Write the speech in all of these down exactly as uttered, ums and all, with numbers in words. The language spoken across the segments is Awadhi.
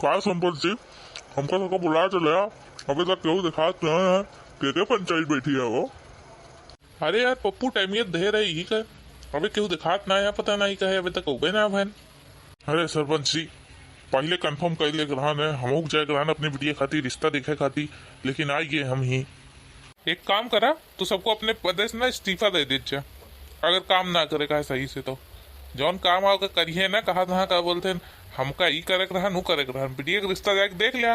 का संपत जी, हमका सबका बुलाए चले आ, अबे तक केहू देखात नहीं है, के के पंचायत बैठी है वो? अरे यार पप्पू, टाइमियत ढेर है यही का, अबे केहू देखात ना है, पता नहीं का है, अबे तक उबे ना भैन। अरे सरपंच जी, पहले कंफर्म कर ले रहन है, हमहू जाए रहन अपने बिटिया खातिर रिश्ता देखे खातिर, लेकिन आ गए हम ही। एक काम करा, तू सबको अपने पदे से ना इस्तीफा दे दे जा, अगर काम ना करे का है सही से तो। जौन काम आओ के करिए ना, कहा था का बोलते हैं, हमका ई करे के रहन, ऊ करे के रहन, बिटिया के रिश्ता जाके देख ले।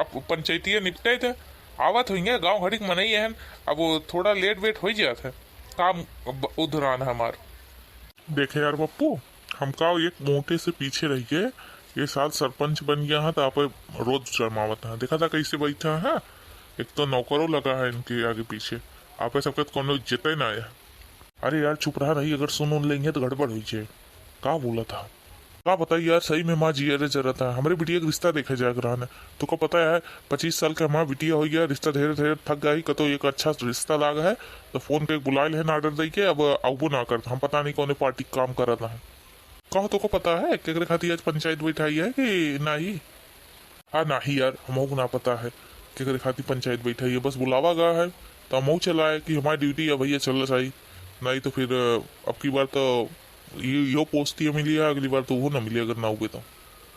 अब पंचायतिया निपटे थे, आवत होइंगे, गाँव घड़ी के मनई हन, अब वो थोड़ा लेट वेट हो जात है, काम ब-, उधरान है हमार। देखे यार पप्पू, हमका एक मोटे से पीछे रह के ये साल सरपंच बन गया है, तो आप रोज जमावत है। देखा था कैसे बैठा है, एक तो नौकरो लगा है इनके आगे पीछे, आप सबके तो कोनो इज्जत ही ना है। अरे यार चुप रहा नहीं, अगर सुन उन लेंगे तो गड़बड़ हो जाए। का बोला था? का बताई यार, सही में माँ जिया रे जरा था, हमरे बिटिया के रिश्ता देखे जाए रहन है। तो का पता है, पच्चीस साल के हमार बिटिया हो गया, रिश्ता ढेर ढेर थक गई, कतो एक अच्छा रिश्ता लाग है, तो फोन पे बुलाए लेहन ऑर्डर दे के, अब आउबो ना करता। हम पता नहीं कौने पार्टी के काम करत हैं। कहो तो को पता है, केकरे खातिर आज पंचायत बैठाई है कि नाही? हाँ नाही यार, हमहू को ना पता है, केकरे खातिर पंचायत बैठाई है, बस बुलावा गया है, तो हमहू चला है कि हमारी ड्यूटी है भैया, चल जाई, नहीं तो फिर, अ, अब की बार तो ये, यो पोस्ट ही मिली है, अगली बार तो वो ना मिली अगर ना हुए तो।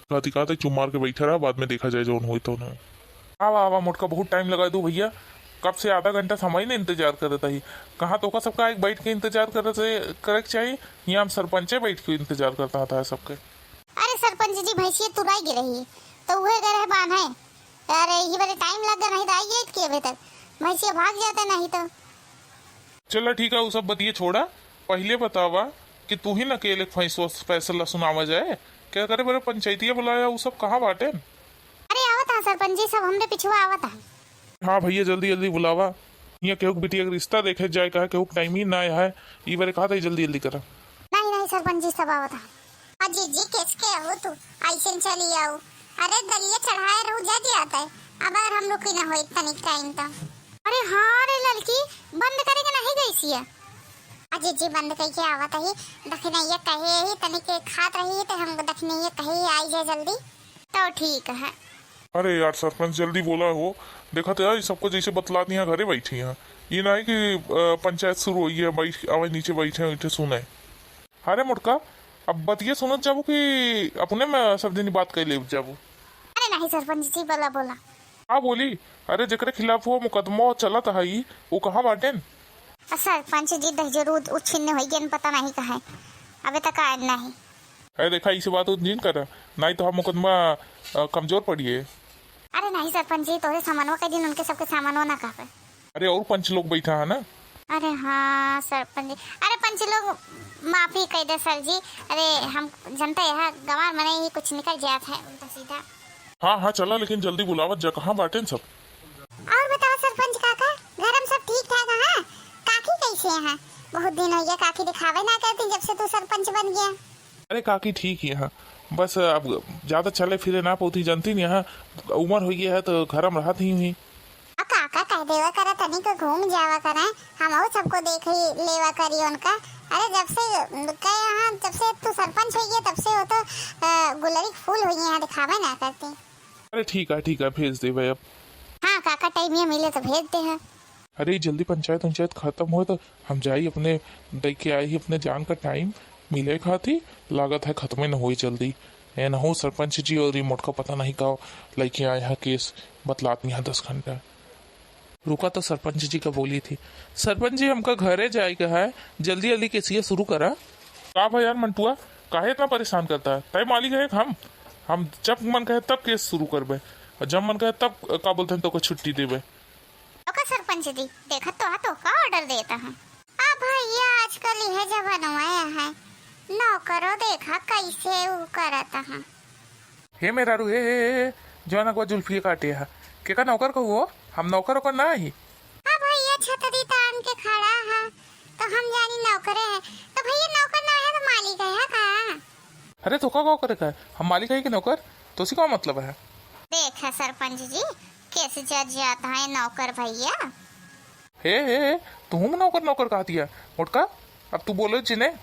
कहती कहते चुप मार के बैठा रहा, बाद में देखा जाए जौन होई तो ना। आवा, आवा मोटका, बहुत टाइम लगा दू भैया, कब से आधा घंटा समय ने इंतजार करत ही। कहाँ तोका सबका एक बैठ के इंतजार करत से, करे के चाहिए, यहाँ हम सरपंचे बैठ के इंतजार करता था सबके। अरे सरपंच जी, भैंसिया तुराई गिर रही, तो उहे गए रहे बांधे। अरे यही बड़े टाइम लग गया, नहीं तो आई गई थी अबे तक, भैंसिया भाग जाते नहीं तो। चला ठीक है, वो सब बतिये छोड़ा, पहले बतावा कि तू ही ना अकेले फैसला, फैसला सुनावा जाए, क्या करे बड़े पंचायतिया बुलाया, वो सब कहाँ बाटे? अरे आवत हाँ सरपंच जी, सब हमरे पिछुआ आवत हाँ। हाँ भैया, जल्दी जल्दी बुलावा, यहाँ केहू के बिटिया के रिश्ता देखे जाए, कहा केहू के टाइम ही ना है, ई बारे कहा था जल्दी जल्दी करा। नहीं नहीं सरपंच जी, सब आवत हाँ। अजी जी, कैसे के हो तू? ऐसे न चली आओ। अरे दलिया चढ़ाए रहू, जा दिया आता है। अब अगर हम रुकी ना होई तनिक टाइम तो। अरे हाँ रे ललकी, बंद करे के नहीं गई सिया। अजी जी, बंद कई के आवत ही, दखिनैया कहे ही तनिक खात रही तो हम दखिनैया कहे ही आई जाए जल्दी। तो ठीक है। अरे यार सरपंच, जल्दी बोला हो, देखा तो यार, ये सबको जैसे बतलात यहाँ घरे बैठी हैं, ये ना है कि, अ, पंचायत शुरू हुई है, बैठ, आवे नीचे बैठे, बैठे सुने। अरे मोटका, अब बतिया सुनत जाबू कि अपने में सब जनी बात कर ले जाबू? अरे नहीं सरपंच जी, बोला, बोला। हाँ बोली, अरे जेकरे खिलाफ वो मुकदमा चलत है, वो कहाँ बाटेन? सरपंच जी, दहिजरू उच्छिन्न हो गए, पता नहीं कहाँ है, अबे तक आए नहीं। अरे देखा, इसे बात उत जिन कर, नहीं तो हम मुकदमा, अ, कमजोर पड़िए। अरे नहीं सरपंच जी, तोहरे सामानवा कह दिन, उनके सबके सामानवा ना कहबे। अरे और पंच लोग बैठा है ना। अरे हाँ सरपंच जी, अरे पंच लोग माफी कह दे सर जी। अरे हम जनता यहाँ गंवार मने ही कुछ निकल जात है उल्टा सीधा। हाँ हाँ चला, लेकिन जल्दी बुलावत जा, कहाँ बाटेन सब? और बताओ सरपंच काका, घर में सब ठीक ठाक है? काकी कैसे हैं? बहुत दिन हो गया काकी दिखावे ना करती जब से तू सरपंच बन गया। अरे काकी ठीक ही है, बस अब ज्यादा चले फिरे ना पौती, जानती नहीं है, उम्र हो गया है तो घर में रहत ही हुई। आ काका कह देवा करा, तनिक घूम जावा करा, हम सबको देख ही लेवा करी उनका। अरे जब से गए यहाँ, जब से तू सरपंच हो गया तब से वो तो, अ, गुलरी फूल हुई है, दिखावे ना करती। अरे ठीक है, ठीक है, भेज देबे अब। हाँ काका, टाइम ये मिले तो भेज दे है। अरे जल्दी पंचायत उंचायत खत्म हो तो हम जाई अपने, दे के आई ही अपने जान का टाइम मिले खाती, लागत है खत्मे न होई जल्दी। ए न हो सरपंच जी और ये मोटका पता नहीं का लेके आए हैं केस, बतलात नहीं है दस घंटा। रुका तो सरपंच जी का बोली थी। सरपंच जी, हमका घरे जाए का है, जल्दी जल्दी केसिया शुरू करा। का भाई यार मंटुआ, काहे इतना परेशान करता है? तय मालिक है हम, हम जब मन कहे तब केस शुरू करबे, और जब मन कहे तब, का बोलते हैं, तो को छुट्टी देबे। ओका सरपंच जी, देखत तो हा तो का ऑर्डर देता है। आ भैया, आजकल यह जमाना है, नौकरो देखा कैसे ऊ करत है। हे मेहरारू, हे, हे, हे, जौन अगवा जुल्फिया काटे है, केका नौकर कहू हो? हम नौकर ओकर ना ही। आ भैया, छतरी तान के खड़ा है, तो हम जानी नौकरे है। तो भैया, नौकर ना है तो मालिक है, है का? अरे, तो का, का करे का है? हम मालिक है कि नौकर? तो उसी का मतलब है। देख है सरपंच जी, कैसे जज जाता है नौकर भैया। हे, हे, हे, तुम नौकर, नौकर कहती है? मोटका, अब तू बोलो जिन्हें।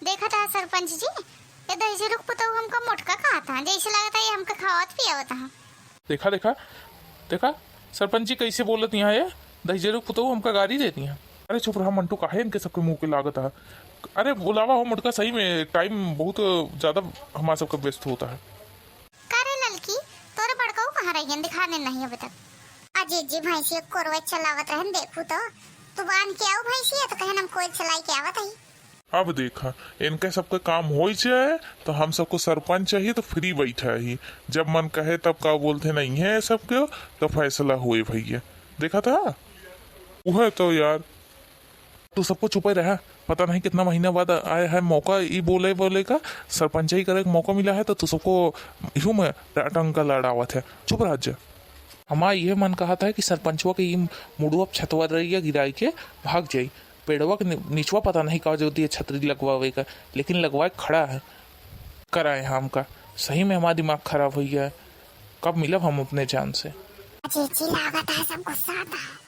देखा था सरपंच जी, ए दहिजरू के पुतऊ हमका मोटका कहत ह, जैसे लागत ह ये हमका खावत पियावत ह। देखा, देखा, देखा, सरपंच जी कैसे बोलत यहाँ है, दहिजरू के पुतऊ हमका गारी देती हैं। अरे चुप रहा मंटू, काहे इनके सबके मुँह के लागत है। अरे बुलावा हो मोटका, सही में टाइम बहुत ज्यादा हमारा सबका व्यस्त होता है। का रे ललकी, तोरे बड़कऊ कहाँ रहियन, दिखा दे नहीं अभी तक। अजी जी भैंसिया कोरवा चलावत रहन, देखू तो, तू बांध के आओ भैंसिया तो कहन हम कोई चलाई के आवत ही। अब देखा, इनके सबके काम होई जाए तो हम सबको सरपंच चाहिए तो फ्री बैठा ही, जब मन कहे तब का बोलते नहीं है सबके, तो फैसला हुए भैया। देखा था उहे तो यार, तू सबको चुपे रहा। पता नहीं कितना महीना बाद आया है मौका ई बोले बोले का, सरपंचाई करे के मौका मिला है तो तू सबको इहू में टंका लड़ावत है। चुप रह जा। हमार यह मन कहत है कि सरपंचवा के ई मुड़वा छतवा रहिया गिराई के भाग जाई। पेड़वा के नि-, निचवा पता नहीं का जो दिए छतरी लगवावे का, लेकिन लगवाए खड़ा है। कराए हमका, सही में हमार दिमाग खराब हो गया है। कब मिलब हम अपने जान से? अजी जी लागत है सब गुस्सा आता है।